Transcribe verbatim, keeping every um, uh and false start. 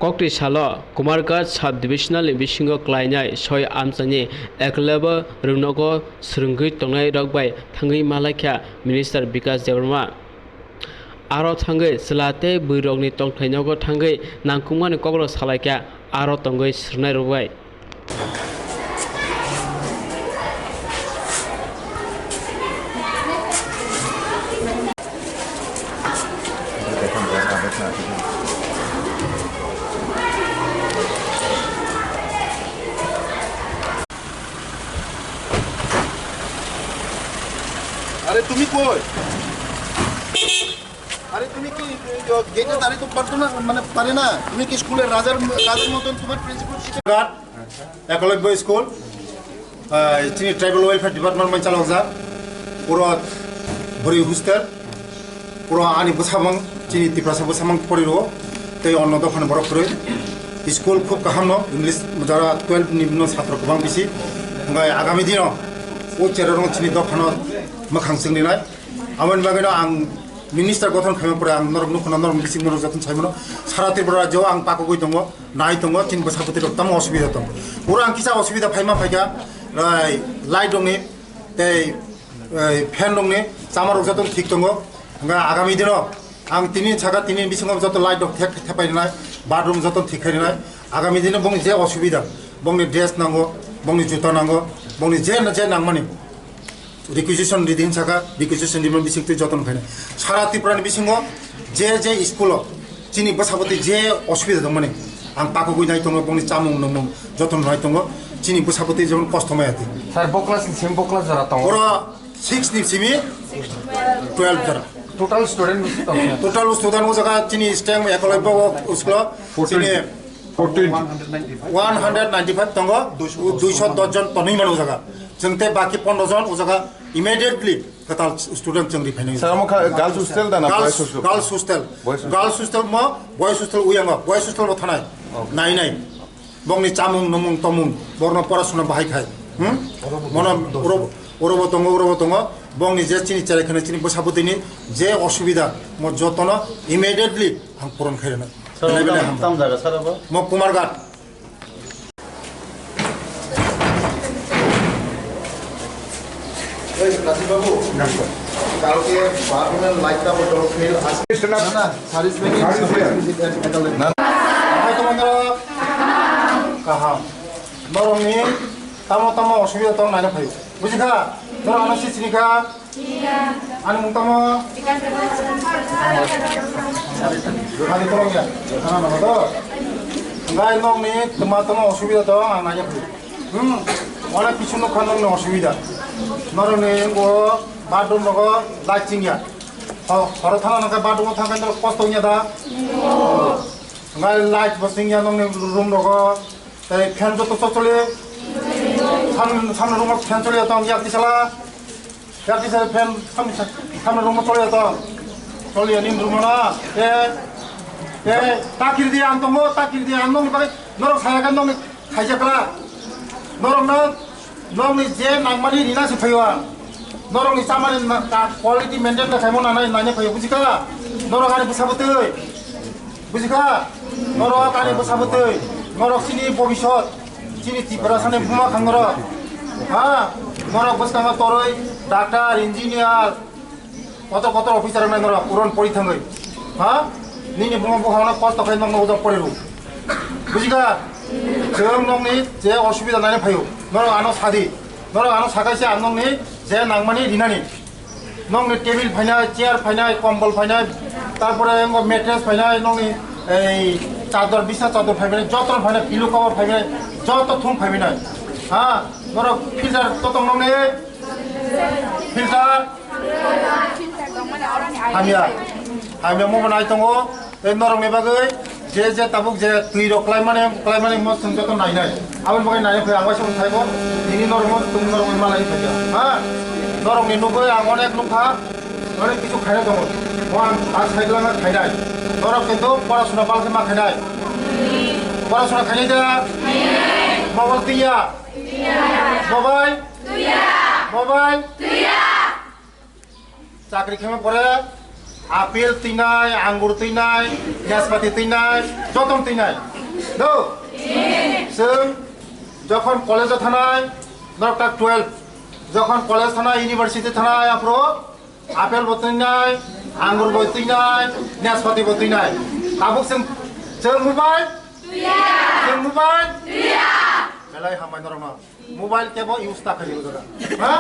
Mokti salo Kumarghat sub-divisional ni bisingo klainai soi amchaini Eklavya rwngnogo swrwngwi tongnai rok bai thangwi malaikha Minister Bikash Debbarma. Aro thangwi chwla tei bwrwirokni tongthai nogo thangwi nangkukmani kokrok salaikha aro tongwi swrwngnai rok bai. আরে তুমি কই? আরে তুমি কি গেটে দাঁড়িয়ে তো পারতো না, মানে পারে না? তুমি কি স্কুলের রাজার রাজার মতন তোমার principal? Eklavya School, ah, chini Tribal Welfare Department bai chalokjak. Puro bwrwi hostel, puro ani bwsamung, chini Tiprasa bwsamung pori rwo, tei onno dophani borok kwrwi. School khub kaham no, English jora twelve ni bini satro kwbang bisi. Hwnkhai agami dino o cherarok chini dophano mwkhang chwngrinai. Aboni bagwino ang minister gothon khaima pore ang norok nukho, norok bising norok jotono sai mano. Sara Tripura rajyo ang pakugwi tongo. Nai tongo, chini bwsapoti rok tamo osubida tongo. Oro ang kisa osubida phaima phaikha, ai, light rokni tei, ai, fan rokni chama rok joto thik tongo. Hwnba agami dino ang tini saka tini bisingo joto light rok thek thepai rwnai, bathroom joto thik khai rwnai. Agami dino bongni je osubida, bongni dress nango, bongni juta nango, bongni je je nangmani. Requisition ridi hin saka, requisition rima bising twi joton khaina. Sara Tripura ni bisingo je je school o chini bwsapoti je osubida tongmani, ang pakugwi nai tongo, bongni chamung nungmung joton nai tongo, chini bwsapoti jemon kosto maya twi. Sir, bo class ni simi bo class jora tongo? Oro six ni simi twelve jora. Total student bisi tongo? Total student o jaga chini stem Eklavya school o fourteen. Chini Fourteen. One hundred ninety-five tongo, duiso dos jon tonwi mano o jaga. Chwng tei baki pondro jon o jaga immediately kwtal student chwng ri phainai. Sir, omo kha girls hostel da na boys hostel? Girls hostel. Boys hostel. Girls hostel mo, boys hostel uyango, boys hostel bo thanai. Okay. Nai nai. Bongni chamung, numung, tomung, borno porasuna bahai khai. Hmm? Mono oro, oro bo tongo, oro bo tongo. Bongni je chini cherai khana chini bwsapotini je osubida, mo jotono immediately ang puron khai rwnai. Sir, belai belai tam, hambai. Tam jaga, sir, abo? Mo Kumarghat. এই রাজীব বাবু, কালকে বাথরুমের লাইটটা বোধহয় ফেল আছে। না, না, service main, service main. না, না। Kaham. Norokni tamo tamo osubida tong naina phai. Bujikha? Norok ano si sinikha? Ani mung tamo? Ani tolong ya? Ano no to? Ngai nokni tama tamo osubida tong ang naina phai. Hmm. Onek kichu nukha nokni osubida. Norokni o bathroom rogo light chingya. Ho-, horo thana nokha bathroom thangkha norok kosto wngya da? Ngai light bo chingya nokni room rogo. Tei fan joto chole. Sam, samno room fan chole tong yak tisala. Yak tisala fan sam, samno room chole tong. Chole ni room na. Te, te takir di ang tongo, takir di ang nong bai. Norok saya kan nong khaija kala. Norok na, nong ni je nang mani rina si phaiwa. Norok ni chamani na, ka quality maintain da khaimo na nai nai phaiwa bujikha. Norok ani bwsa bwtwi. Bujikha? Norok ani bwsa bwtwi, norok chini bobisot, chini Tiprasani buma khangrok. Ha? Norok bwskango torwi doctor, engineer, kotor kotor officer wngnai norok, uron pori thangwi. Ha? Nini buma bukhangno kosto khai nokno ujak poriru. Bujikha? Chwng nokni je osubida nani phaio, norok ano sadi. Norok ano sakaise ang nokni je nangmani rinani. Nokni table phainai, chair phainai, kombol phainai, tarpore wngkha mattress phainai, nokni ei chador, bisna chador phainai, joto phainai, pillow cover phainai, joto thum phainai. Ha, norok filter to tong nokni filter. Hamya, hamya mo nai tongo. Tei norokni bagwi je je tabuk je twi rok klaimani, klaimani mo chwng joto nainai. Aboni bagwi naina phai ang waisa thaibo, nini norok mo chwng norok malai phai ha. Norokni nugwi ang onek nukha, onek kichu khaina tongo. Mo ang a cycle ang khainai. Norok kintu porasuna balkhe ma khainai. Porasuna khainai da? Mobile twiya? Mobile? Mobile? Chakri khaima pore apple twinai, angur twinai, naspati twinai, jotom twinai. No? Chwng jokhon college-o thanai, norok tak twelve, jokhon college thanai, university thanai, aphuru apple bo twinai, angur bo twinai, naspati bo twinai. Tabuk chwng, chwng mobile? Chwng mobile? Belai hambai norokno. Mobile kebo use ta khaio jaga. Ha?